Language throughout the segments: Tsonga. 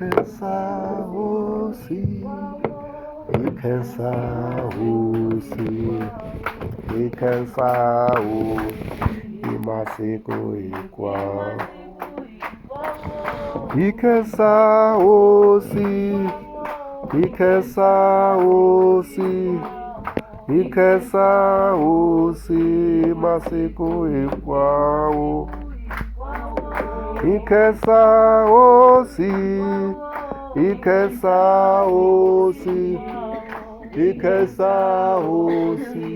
khensa hosi, hi khensa hosi, hi khensa hosi hi masiku hinkwawo. Hi khensa hosi, hi khensa hosi, hi khensa hosi masiku hinkwawo. Hi khensa hosi, hi khensa hosi, hi khensa hosi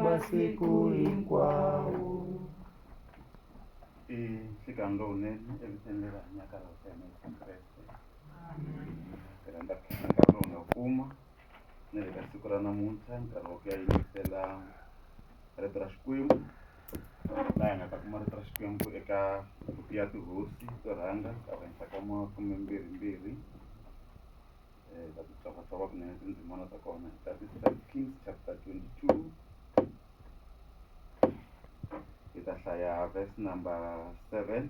masiku hinkwawo. I nhlikani lowunene evitweni leri hanyaka ra Hosi ya hina Yesu Kreste. Hi rhandza ku khensa nkarhi lowu nga kuma ni le ka siku ra namuntlha nkarhi wa ku ya yingisela rito ra Xikwembu laha hi nga ta kuma rito ra Xikwembu eka buku ya tihosi to rhanga ka henhla ka makumembirhimbirhi ta ti tswavatswava kunene tindzimana ta kona that is First Kings chapter 22 hi ta hlaya verse number 7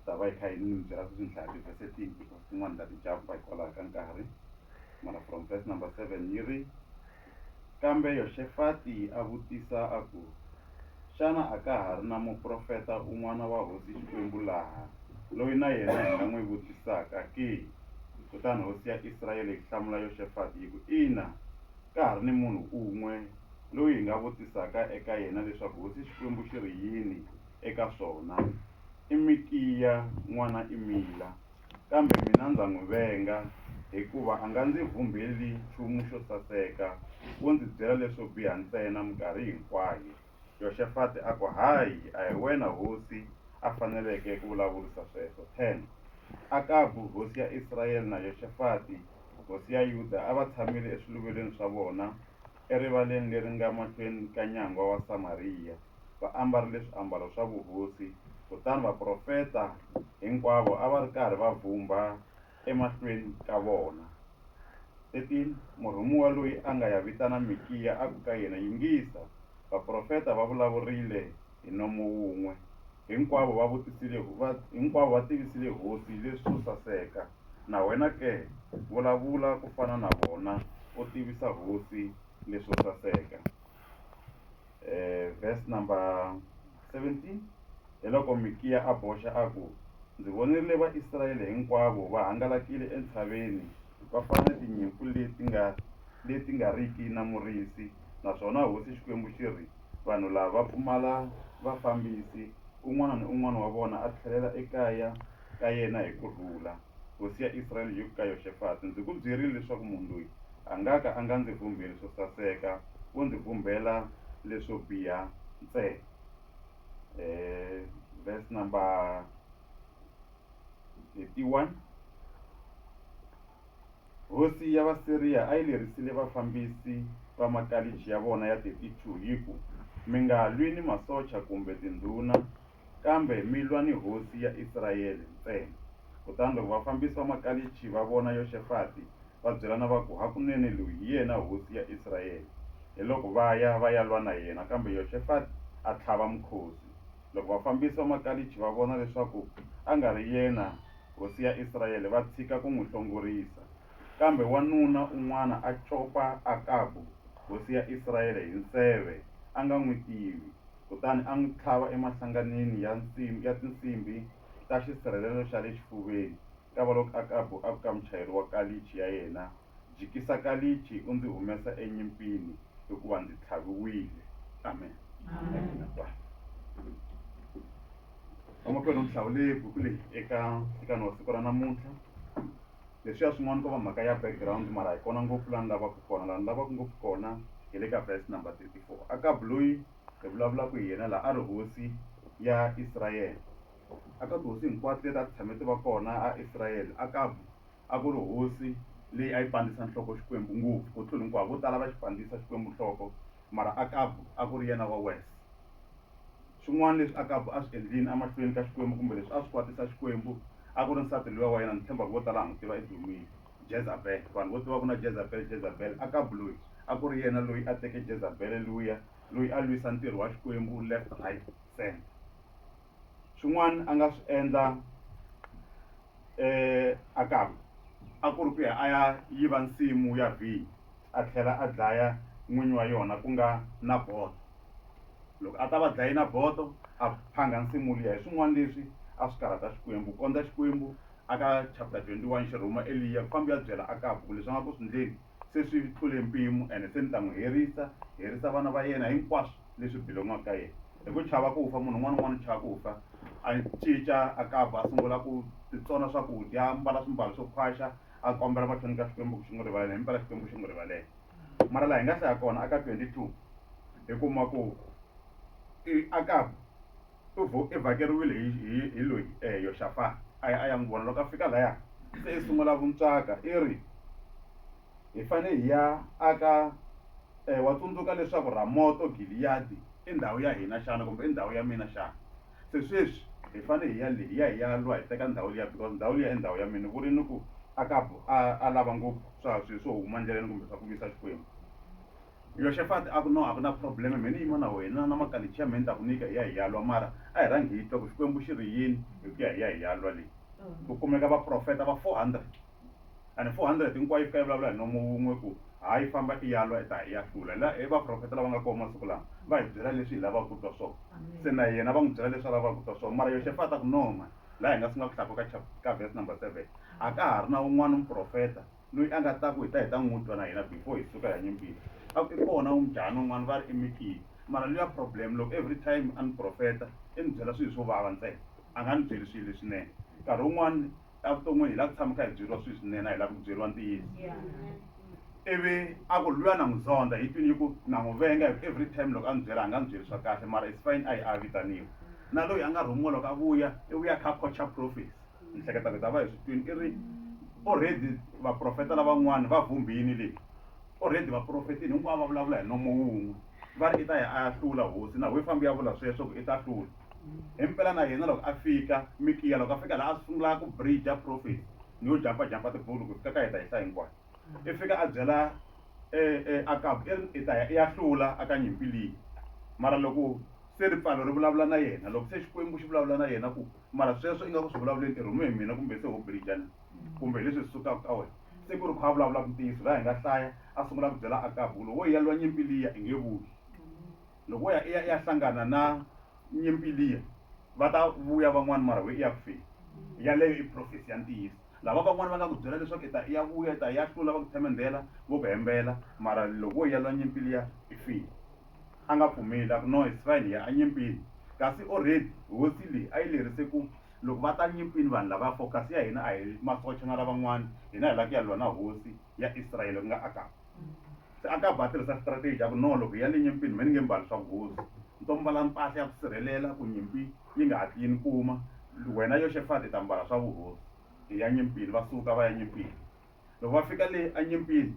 ta va hi kha hi ni byela ku ni hlaya tivhese tihi because tin'wani ta ti jump hikwalaho ka nkarhi mara from verse number 7 yi ri kambe Yoxefati a vutisa a ku xana a ka ha ri na muprofeta un'wana wa hosi Xikwembu laha loyi na yena hi nga n'wi vutisaka ke kutani hosi ya Israyele yi hlamula Yoxefati yi ku ina ka ha ri ni munhu un'we loyi hi nga vutisaka eka yena leswaku hosi Xikwembu xi ri yini eka swona i Mikiya n'wana Imila kambe mina ndza n'wi venga hikuva a nga ndzi vhumbheli nchumu xo saseka wo ndzi byela leswo biha ntsena minkarhi hinkwayo Yoxefati a ku hayi a hi wena hosi a faneleke ku vulavurisa sweswo 10 Akabu hosi ya Israyele na Yoxefati hosi ya Yuda a va tshamile eswiluvelweni swa vona erivaleni leri nga mahlweni ka nyangwa wa Samariya va ambarile swiambalo swa vuhosi kutani vaprofeta hinkwavo a va ri karhi va vhumbha emahlweni ka vona 13 murhumiwa loyi a nga ya vitana Mikiya a ku ka yena yingisa vaprofeta va vulavurile hi nomo wun'we hinkwavo va vutisile va hinkwavo va tivisile hosi leswo saseka na wena ke vulavula ku fana na vona u tivisa hosi leswo saseka verse number 17 hi loko Mikiya a boxa a ku ndzi vonerile Vaisrayele hinkwavo va hangalakile entshaveni va fana ni tinyimpfu leti nga leti nga riki na murisi naswona hosi Xikwembu xi ri vanhu lava va pfumala vafambisi un'wana ni un'wana wa vona a tlhelela ekaya ka yena hi ku rhula hosi ya Israyele yi ku ka Yoxefati ndzi ku byerile leswaku munhu loyi a nga ka a nga ndzi vhumbheli swo saseka wo ndzi vhumbhela leswo biha ntsena verse number 31 hosi ya Vasiriya a yi lerisile vafambisi va makalichi ya vona ya 32 yi ku mi nga lwi ni masocha kumbe tindhuna kambe mi lwa ni hosi ya Israyele ntsena kutani loko vafambisi va makalichi va vona Yoxefati va byelana va ku hakunene loyi hi yena hosi ya Israyele hi loko va ya va ya lwa na yena kambe Yoxefati a tlhava mukhosi loko vafambisi va makalichi va vona leswaku a nga ri yena hosi ya Israyele va tshika ku n'wi hlongorisa kambe wanuna un'wana a copa Akabu hosi ya Israyele hi nseve a nga n'wi tivi kutani a n'wi tlhava emahlanganeni ya nsimbi ya tinsimbi ta xisirhelelo xa le xifuveni kavaloko Akabu a ku ka muchayeri wa kalichi ya yena jikisa kalichi u ndzi humesa enyimpini hikuva ndzi tlhaviwile amen vamakwerhu mi hlawule buku leyi eka nhlikani wa siku ra namuntlha leswiya swin'wana ko va mhaka ya background mara hi kona ngopfu laha ni lavaka kona laha ni lavaka ngopfu kona hi le ka verse number 34 Akabu loyi hi vulavulaka hi yena laha a ri hosi ya Israyele aka tihosi hinkwato leti a ti tshame ti va kona a Israyele Akabu a ku ri hosi leyi a yi pandzisa nhloko Xikwembu ngopfu ku tlula hinkwavo vo tala va xi pandzisa Xikwembu nhloko mara Akabu a ku ri yena wa worse swin'wana leswi Akabu a swi endlile emahlweni ka Xikwembu kumbe leswi a swi kwatisa Xikwembu a ku ri nsati luya wa yena ni tshemba ku vo tala ha n'wi tiva i dumile Jezabel vanhu vo tiva ku na Jezabel Jezabel Akabu loyi a ku ri yena loyi a teke Jezabel luya loyi a lwisa ntirho wa Xikwembu left right center. Swin'wana a nga swi endla Akabu a ku ri ku ya a ya yiva nsimu ya vhinyo a tlhela a dlaya n'winyi wa yona ku nga Naboto. Loko a ta va dlaye Naboto a phangha nsimu liya hi swin'wana leswi a swi karhata Xikwembu ku kondza Xikwembu a ka chapter 21 xi rhuma Eliya ku famba u ya byela Akabu ku leswi a nga ku swi ndleni se swi tlule mpimo ene se ni ta n'wi herisa, herisa vana va yena hinkwaswo leswi belongaka ka yena. Hi ku chava ku fa, munhu un'wana na un'wana u chava ku fa, a cinca Akabu a sungula ku titsona swakudya, a mbala swimbalo swo khwaxa, a kombela mahlweni ka Xikwembu ku xi n'wi rivalela, himpela Xikwembu xi n'wi rivalela. Mara laha hi nga hlaya kona aka 22 hi kuma ku i Akabu u i vhakeriwile hi hi hi loyi Yoxafati a ya a ya n'wi vona loko a fika laya se i sungula vuntswaka i ri hi fanele hi ya aka wa tsundzuka leswaku Ramoto Giliyadi i ndhawu ya hina xana kumbe i ndhawu ya mina xana se sweswi hi fanele hi ya le hi ya hi ya lwa hi teka ndhawu liya because ndhawu liya i ndhawu ya mina ni vurini ku Akabu a a lava ngopfu swa swilo swo huma ndleleni kumbe swa ku lwisa Xikwembu. Yoxafati a ku, No, a ku na probleme, mehe ni yima na wena, na makalichi ya mehe ni ta ku nyika hi ya hi ya lwa, mara a hi rhangi hi twa ku Xikwembu xi ri yini hi ku ya hi ya hi ya lwa le. Ku kumeka vaprofeta va 400, and 400 hinkwayo yi fika yi vulavula hi nomo wun'we ku, Hayi, famba i ya lwa, i ta ya i ya hlula. La i vaprofeta lava nga kona masiku lawa, va hi byela leswi hi lavaka ku twa swona. Se na yena va n'wi byela leswi a lavaka ku twa swona. Mara Yoxafati a ku, No man, laha hi nga sungula ku hlaya kona ka verse number 7, a ka ha ri na un'wana muprofeta loyi a nga ta ku hi ta hi ta n'wi twa na hina before hi suka hi ya nyimpini a ku i kona mujahana un'wana va ri i Mikiya mara luya problem loko every time a ni profeta i ni byela swilo swo vava ntsena a nga ni byeli swilo leswinene nkarhi wun'wani evuton'wini hi lava ku tshama kha hi byeriwa swilo swinene a hi lavi ku byeriwa ntiyiso ivi a ku luya na n'wi zonda hi twini yi ku na n'wi venga hi ku every time loko a ni byela a nga ni byeli swa kahle mara it's fine a yi a vitaniwa na loyi a nga rhumiwa loko a vuya i vuya a kha a coacha prophecy Ni hleketa ku hi ta va hi swi twini i ri already vaprofeta lavan'wani va vhumbini le already vaprofetini hinkwavo va vulavula hi nomo wun'we va ri i ta ya a ya hlula hosi na ho yi fambi ya vula sweswo ku i ta hlula himpela na yena loko a fika Mikiya loko a fika laha a sungula ku bridge prophecy ni yo jampa jampa tibuku loko fika ka hi ta yi hlaya hinkwayo i fika a byela Akabu i ri i ta ya i ya hlula aka nyimpi liya mara loko se ripfalo ri vulavula na yena loko se Xikwembu xi vulavula na yena ku Mara sweswo ingaku swi vulavuleni i rhumiwe hi mina kumbe se ho bridge na kumbe hi leswi swi sukaka ka wena se ku ri kha a vulavulaka ntiyiso laha hi nga hlaya a sungula ku byela Akabu ku loko wo ya lwa nyimpi liya i nge vuyi loko wo ya i ya i ya hlangana na nyimpi liya va ta vuya van'wana mara we i ya ku feni yaleyo i prophecy ya ntiyiso lava van'wana va nga ku byela leswaku i ta i ya vuya i ta ya hlula va ku themendhela vo ku hembela mara loko wo ya lwa nyimpi liya i file A nga pfumeli, a ku, No, it's fine, hi ya enyimpini. Kasi already hosi leyi a yi lerise ku loko va ta nyimpini vanhu lavaya focus ya hina a hi masocha na lavan'wana, hina hi lava ku ya lwa na hosi ya Israyele ku nga Akabu. Se Akabu a tirhisa strategy a ku, No, loko hi ya le nyimpini me ni nge mbali swa vuhosi, ni to mbala mpahla ya ku sirhelela ku nyimpi yi nga hatli yi ni kuma, wena Yoxefati i ta mbala swa vuhosi. Hi ya nyimpini, va suka va ya nyimpini. Loko va fika le enyimpini,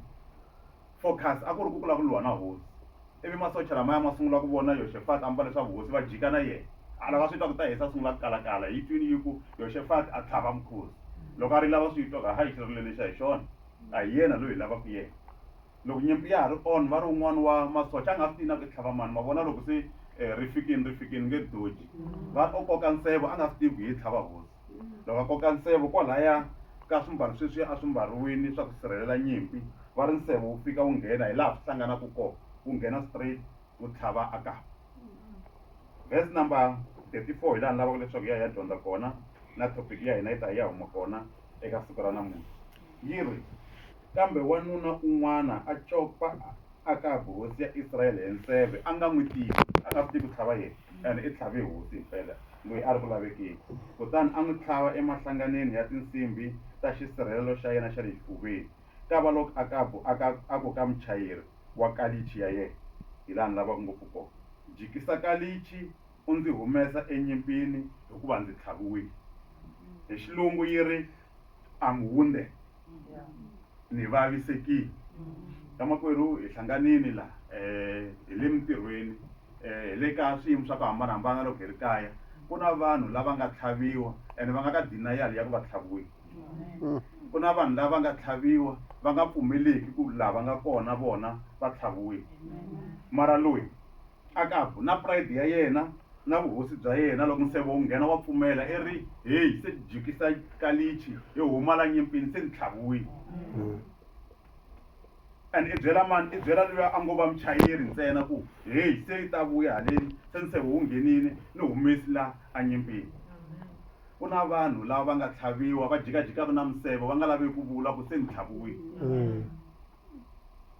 focus a ku ri ku ku lava ku lwiwa na hosi. Ivi masocha lamaya ma sungula ku vona Yoxefati a mbale swa vuhosi va jika na yena. A lava swi twa ku ta hisa a sungula ku kalakala. Hi twini yi ku Yoxefati a tlhava mukhosi. Loko a rila va swi twa ku hayi xirilo lexi a hi xona, a hi yena loyi hi lavaka yena. Loko nyimpi ya ha ri on va ri un'wana wa masocha a nga swi tivi na ku i tlhava mani, ma vona loko se ri fikini ri fikini nge doji. Va ri o koka nseve a nga swi tivi ku hi tlhava hosi. Loko a koka nseve kwalaya ka swimbalo sweswiya a swi mbariwini swa ku sirhelela nyimpi, va ri nseve wu fika wu nghena hi laha swi hlanganaka kona, wu nghena straight wu tlhava Akabu. Verse number 34 hi laha ni lavaka leswaku hi ya hi ya dyondza kona na topic ya hina yi ta yi ya huma kona eka siku ra namuntlha. Yi ri, Kambe wanuna un'wana a copa Akabu hosi ya Israyele hi nseve, a nga n'wi tivi, a nga swi tivi ku tlhava yena, and i tlhave hosi himpela, loyi a ri ku lavekeni. Kutani a n'wi tlhava emahlanganeni ya tinsimbhi ta xisirhelelo xa yena xa le xifuveni. Kavaloko Akabu a ka, a ku ka muchayeri wa kalichi ya yena, Hilaha ni lavaka ngopfu kona, jikisa kalichi u ndzi humesa enyimpini, hikuva ndzi tlhaviwile. Hi Xilungu yi ri, I'm wounded. Ni vavisekile. Vamakwerhu hi hlanganile la hi le mintirhweni hi le ka swiyimo swa ku hambanahambana loko hi ri kaya ku na vanhu lava nga tlhaviwa ene va nga ka denial ya ku va tlhaviwile. Ku na vanhu lava nga tlhaviwa va nga pfumeleki ku laha va nga kona vona va tlhaviwile. Mara loyi Akabu na pride ya yena. Na vuhosi bya yena loko nseve wu nghena wa pfumela i ri heyi se jikisa kalichi hi huma la nyimpini se ni tlhaviwile and i byela mani i byela luya a ngo va muchayeri ntsena ku heyi se yi ta vuya haleni se nseve wu nghenile ni humesi la a nyimpini ku na vanhu lava va nga tlhaviwa va jikajikaka na miseve va nga lavi ku vula ku se ni tlhaviwile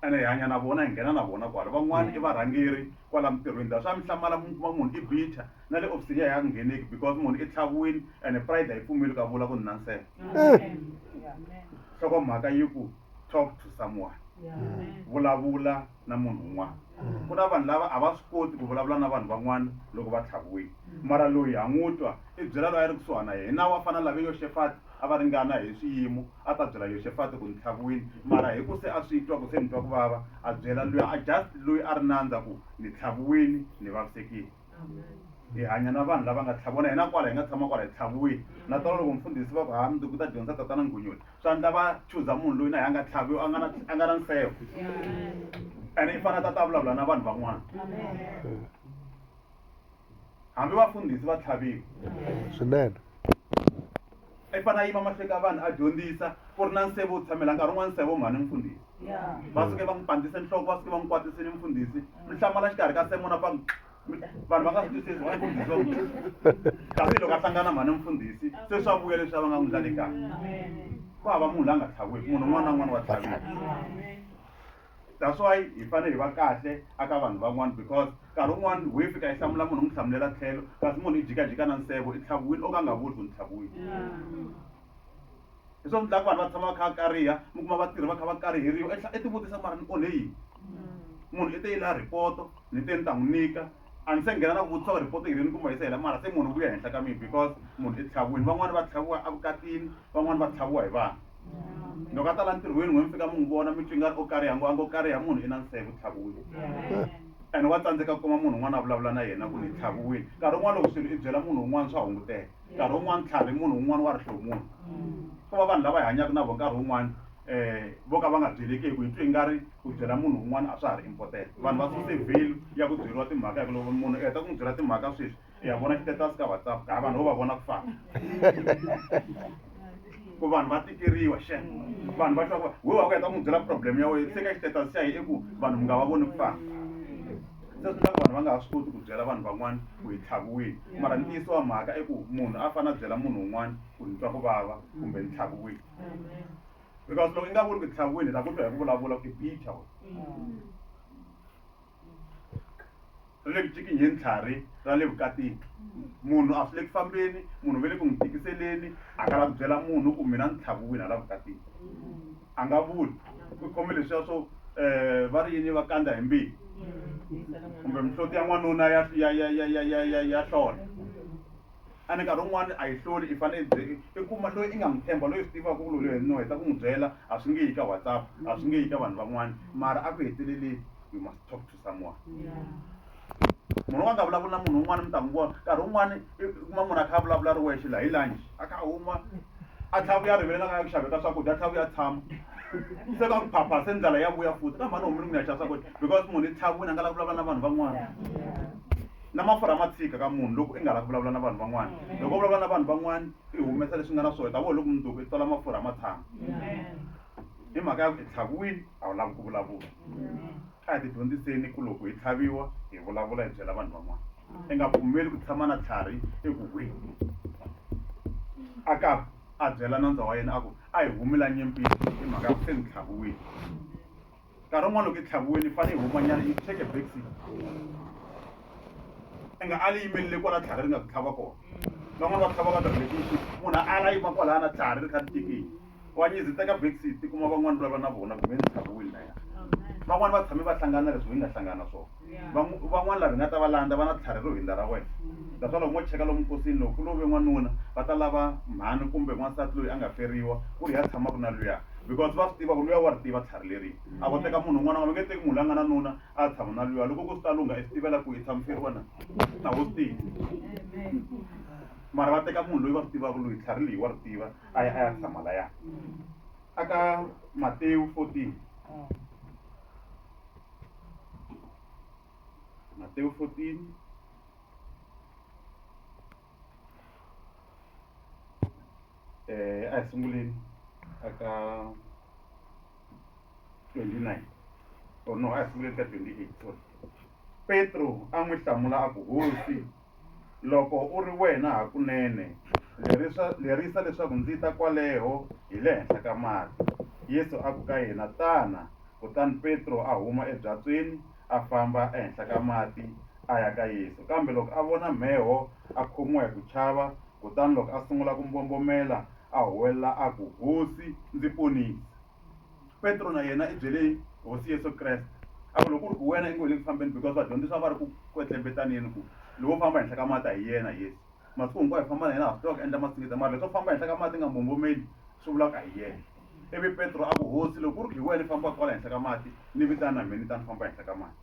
ene hi hanya na vona hi nghena na vona kwala van'wani i varhangeri kwala mintirhweni la swa mi hlamala mi kuma munhu i bitter na le ofisini ya ya ngheneki because munhu i tlhaviwile ene pride a yi pfumeli ka vula ku ni na nseve nhlokomhaka yi ku talk to someone vulavula na munhu un'wana ku na vanhu lava a va swi koti ku vulavula na vanhu van'wana loko va tlhaviwile mara loyi ha n'wi twa i byela loyi a ri kusuhana na yena wa fana lave Yoxefati a va ringana hi swiyimo a ta byela Yoxefati ku ni tlhaviwile mara hi ku se a swi twa ku se ni twa ku vava a byela luya a just loyi a ri nandza ku ni tlhaviwile ni vavisekile hi hanya na vanhu lava nga tlhaviwa na hina kwala hi nga tshama kwala hi tlhaviwile na tolo loko mfundhisi va ku ha mundzuku ta dyondzisa tatana Nghonyoli swi endla va chuza munhu loyi na hi a nga tlhaviwa a nga na nseve ene i fanele a ta ta vulavula na vanhu van'wana hambi vafundhisi va tlhaviwa swinene i fanele a yima mahlweni ka vanhu a dyondzisa ku ri na nseve wo tshamela nkarhi wun'wana nseve mhani mfundhisi va suke va n'wi pandzise nhloko va suke va n'wi kwatisile mfundhisi mi hlamala xikarhi ka semona pa vanhu va nga swi twisisi va mfundhisi va kasi loko a hlangana mhani mfundhisi se swa vuya leswi a va nga n'wi ndlali kahle ku hava munhu la nga tlhaviwiki munhu un'wana na un'wana wa tlhaviwa that's why hi fanele hi va kahle aka vanhu van'wana because nkarhi wun'wana we fika hi hlamula munhu n'wi hlamulela tlhelo kasi munhu i jikajika na nseve i tlhaviwile o ka nga vuli ku ni tlhaviwile hi swona swi vanhu va tshama va kha va kariha mi kuma vatirhi va kha va kariheriwa i tivutisa mara ni onhe yini munhu i te yi la ripoto ni te ni ta n'wi nyika a ni se nghena na ku vutisa ku ripoto yi rini kuma yi se hela mara se munhu vuya henhla ka mina because munhu i tlhaviwile van'wani va tlhaviwa evukatini van'wani va tlhaviwa hi vanhu loko a ta la ntirhweni n'we mi fika mi n'wi vona mi twi nga ri o kariha ngo a ngo kariha munhu i na nseve u tlhaviwile ene wa tsandzeka ku kuma munhu un'wana a vulavula na yena ku ni tlhaviwile nkarhi wun'wana loko swilo i byela munhu un'wana swa hunguteka nkarhi wun'wana tlhari munhu un'wana wa ri hlomula ko va vanhu lava hi hanyaka na vona nkarhi wun'wana vo ka va nga byeleki hi ku hi twe nga ri ku byela munhu un'wana a swa ha ri important vanhu va suse value ya ku byeriwa timhaka hi ku loko munhu i heta ku n'wi byela timhaka sweswi i ya vona xitetasi ka WhatsApp ka vanhu vo va vona ku fana ku vanhu va tikeriwa xem vanhu va twa ku we wa ku heta ku n'wi byela problem ya wena se ka xitetasi xa hi i ku vanhu mi nga va voni ku fana se swi endla ku vanhu va nga ha swi koti ku byela vanhu van'wana ku hi tlhaviwile mara ntiyiso wa mhaka i ku munhu a fanele a byela munhu un'wana ku ni twa ku vava kumbe ni tlhaviwile because loko i nga vuli ku tlhaviwile hi ta ku twa hi ku vulavula ku i bitter wena ri le ku cikinyeni tlhari ra le vukatini munhu a swi le ku fambeni munhu ve le ku n'wi tikiseleni a nga la ku byela munhu ku mina ni tlhaviwile hala vukatini a nga vuli u khome leswiya swo va ri yini va kandza hi mbilu kumbe mihloti ya n'wanuna ya ya ya ya ya ya ya ya hlola a ni nkarhi wun'wani a yi hloli i fanele i bye i kuma loyi i nga n'wi tshemba loyi swi tivaka ku loyi no heta ku n'wi byela a swi nge yi ka WhatsApp a swi nge yi ka vanhu van'wana mara a ku heteleleni you must talk to someone munhu wa nga vulavuli na munhu un'wana mi ta n'wi vona nkarhi wun'wani i kuma munhu a kha a vulavula ri wexe laha hi lunch a kha a huma a tlhela vuya rivelela ka ya ku xave ka swakudya a tlhela vuya tshama se ka ku phapha se ndlala ya vuya futhi ka mhani humile ku ya xava swakudya because munhu i tlhaviwile a nga lavi ku vulavula na vanhu van'wana na mafurha ma tshika ka munhu loko i nga lavi ku vulavula na vanhu van'wana loko u vulavula na vanhu van'wana i humesa leswi nga na swona ta vona loko mundzuku i tola mafurha ma tshama hi mhaka ya ku i tlhaviwile a wu lavi ku vulavula a hi ti dyondziseni ku loko hi tlhaviwa hi vulavula hi byela vanhu van'wana i nga pfumeli ku tshama na tlhari eku hweni Akabu a byela nandza wa yena a ku a hi humi la nyimpini hi mhaka ya ku se ni tlhaviwile nkarhi wun'wana loko i tlhaviwile i fanele i humanyana i take a back seat i nga ali yimelele kwala tlhari ri nga ku tlhava kona van'wana va tlhava ka ti-relationship munhu a ala yima kwalaya na tlhari ri kha ri tikile wa nyizi teka back seat i kuma van'wana vulavula na vona kumbe ni tlhaviwile na yena van'wana va tshame va hlangana na leswi hi nga hlangana na swona van'wana lava hi nga ta va landza va na tlhari ro hundza ra wena that's why loko mo cheka lomu nkosini loko ku love n'wanuna va ta lava mhani kumbe n'wansati loyi a nga feriwa ku ri ya tshamaka na luya because va swi tiva ku luya wa ri tiva tlhari leri a vo teka munhu un'wana va nge teki munhu loyi a nga na nuna a tshama na luya loko ku swi ta lungha i swi tivela ku i tshama feriwa na a wu swi tivi mara va teka munhu loyi va swi tivaka loyi tlhari leyi wa ri tiva a ya a ya tshama laya aka Matewu 14 Matewu 14 A hi sunguleni aka 29, or no, a hi sunguleni ka 28, sorry. Petro a n'wi hlamula a ku, Hosi, loko u ri wena hakunene, lerisa leswaku ndzi ta kwaleho hi le henhla ka mati. Yesu a ku ka yena, Tana. Kutani Petro a huma ebyatsweni, a famba ehenhla ka mati, a ya ka Yesu. Kambe loko a vona mheho, a khomiwa hi ku chava, kutani loko a sungula ku mbombomela, a huwelela a ku, Hosi, ndzi ponise. Petro na yena i byele Hosi Yesu Kreste a ku, loko ku ri ku wena i ngo hi le ku fambeni, because vadyondzisiwa va ri ku kwetlembetaneni ku lowo famba henhla ka mati a hi yena Yesu. Masiku hinkwawo hi famba na yena, ha swi tiva ku endla masingita, mara leswo famba henhla ka mati nga mbombomeli swi vula ku a hi yena. Ivi Petro a ku, Hosi, loko ku ri ku hi wena i fambaka kwala henhla ka mati, ni vitana na mina ni ta ni famba henhla ka mati.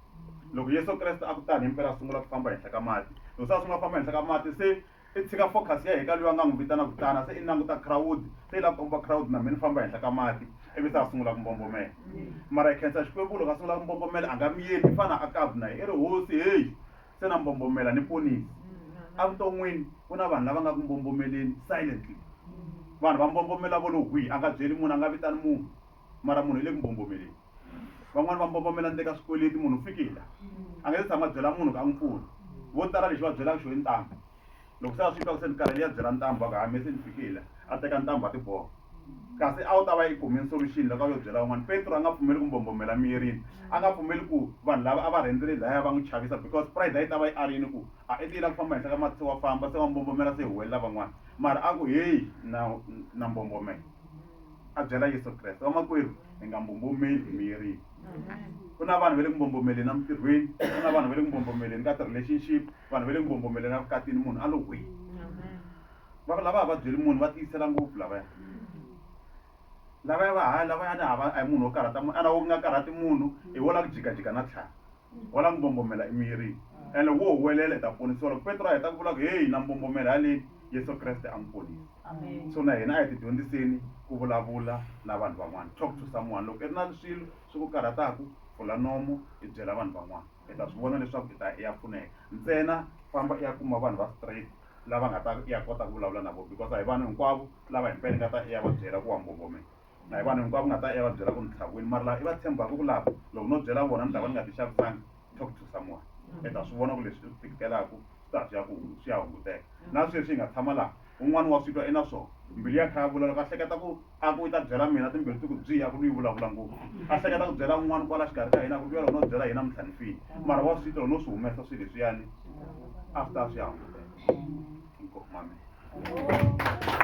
Loko Yesu Kreste a ku tani, himpela a sungula ku famba henhla ka mati. Loko se a sungula ku famba henhla ka mati, se i tshika focus ya heka loyi a nga n'wi vitana ku tana, se i languta crowd, se i lava ku komba crowd na mina ni famba henhla ka mati, ivi se a sungula ku mbombomela. Mara hi khensa Xikwembu loko a sungula ku mbombomela a nga miyeli, i fana a kabu na yena, i ri, Hosi, heyi, se na mbombomela ni ponisi. Evuton'wini ku na vanhu lava nga ku mbombomeleni silently. Vanhu va mbombomela vo lo hwi, a nga byeli munhu, a nga vitani munhu, mara munhu i le ku mbombomeleni. Van'wani va mbombomela ni le ka swikweleti, munhu u fikile la, a nga se tshama a byela munhu ku a n'wi pfuna. Vo tala lexi va byelaka xo i ntambu. Loko se a swi twa ku se ni karhele ya byela ntambu, a ku ha me se ni fikile la, a teka ntambu a tiboha. Kasi a wu ta va i kumile solution loko a yo byela van'wana. Petro a nga pfumeli ku mbombomela mirini, a nga pfumeli ku vanhu lava a va rhendzele laya va n'wi chavisa, because pride a yi ta va yi arile ku a i tiyela ku famba henhla ka mati se wa famba, se wa mbombomela se huwelela van'wana. Mara a ku heyi na na mbombomela. A byela Yesu Kreste, vamakwerhu hi nga mbombomeli hi mirini. Ku na vanhu va le ku mbombomeleni emintirhweni, ku na vanhu va le ku mbombomeleni ka ti-relationship, vanhu va le ku mbombomeleni evukatini, munhu a lo hwi. Va ku lava a va byeli munhu, va tiyisela ngopfu lavaya. Lavaya va hayi lavayani a va a hi munhu wo karhata munhu, ene wo nga karhati munhu hi wo lava ku jikajika na tlhari, wo lava ku mbombomela emirini. Ene wo huwelela i ta ponisiwa. Loko Petro a heta ku vula ku heyi na mbombomela haleni, Yesu Kreste a n'wi ponisa. So na hina a hi tidyondziseni ku vulavula na vanhu van'wana, talk to someone. Loko i ri na swilo swi ku karhataka, pfula nomo i byela vanhu van'wana, i ta swi vona leswaku i ta ya i ya pfuneka. Ntsena famba i ya kuma vanhu va straight lava nga ta ya kota ku vulavula na vona, because a hi vanhu hinkwavo lava himpela i nga ta ya va byela ku wa mbombomela, a hi vanhu hinkwavo nga ta ya va byela ku ni tlhaviwile, mara lava i va tshembaka ku lava loko no byela vona ni ta va ni nga ti xavisanga, talk to someone, i ta swi vona ku leswi i swi tikitelaka swi ta swi ya ku swi ya hunguteka. Na sweswi hi nga tshama laha, un'wana wa swi twa i na swona, mbilu ya kha ya vula loko a hleketa ku a ku i ta byela mina timbilu ti ku byi a ku luyi vulavula ngopfu, a hleketa ku byela un'wana kwala xikarhi ka hina a ku luya loko no byela yena namuntlha ni file, mara wa swi twa loko no swi humesa swilo leswiyani a swi ta swi ya hunguteka. Inkomu, amen.